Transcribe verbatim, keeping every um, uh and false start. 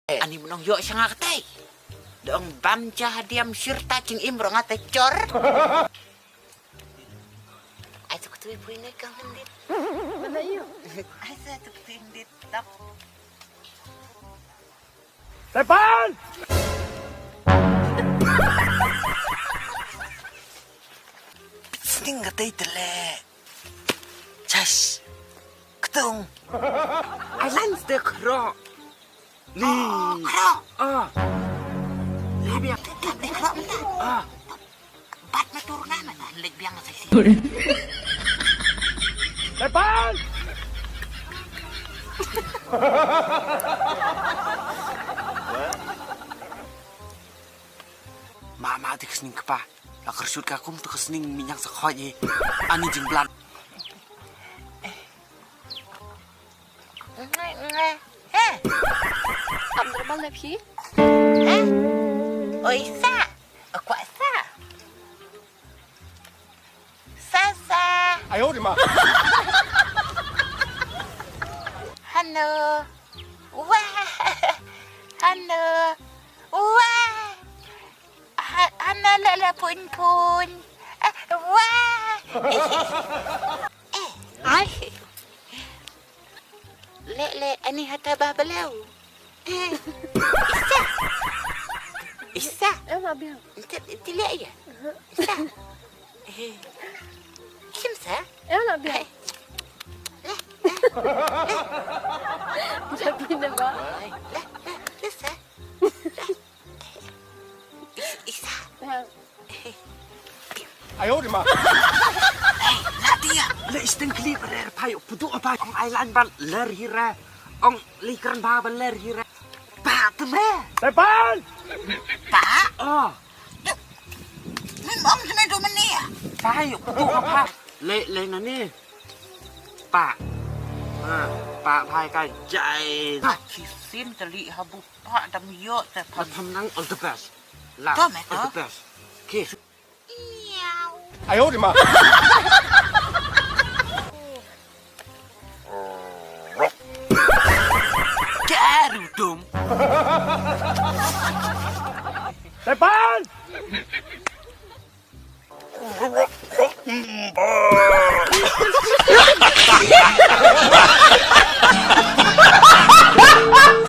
Ani mynong ïoh sha nga katei. Dong bam ja hadiam shirta jingim rong ata chor. Ai tu kutui pui ne kang hindit. Mana ïoh? Ai sa tu kutui hindit tok. Tepan! Sting katei tele. Chas. Ktung. Ai lan ste khro. Li. Khro. Ah. Li biang. Te te khro menta. Ah. Bat ma tur ngan ngan lek biang sa isi. Tepan. Mama te kesning kepa. La kersut ka kum tu kesning minyang sa khoi. Ani jingblan. Nge nge. He. Am normal na phi? He. Oi sa. Akwa sa. Sa sa. Ayo di ma. Hano. Wah. Hano. Wah. Ha- Hana la la pun pun. Ah, wah. Eh, eh. Ai. Le le ani hata ba belau. Eh. Isa. Isa. Em abang. Ente tile ya. Isa. Eh. Kim sa? Em abang. Jadi na ba? Le le le sa. Is- Isa. Ayo di ma. Nadia. Le isting kli berer pai putu apa ong ailan bal ler hira. Ong likran ba bal ler hira. Pa teme. Tepan. Pa. Oh. Min ong teme do menia. Pai putu apa. Le le nani. Pa. Ha, pa pai ka jai. Kisin kali habu. Pak dam yo te. Pat tham nang all the best. Love. Tom, eh, all the best. Kiss. Ayo di ma. Karu dum. Tepan.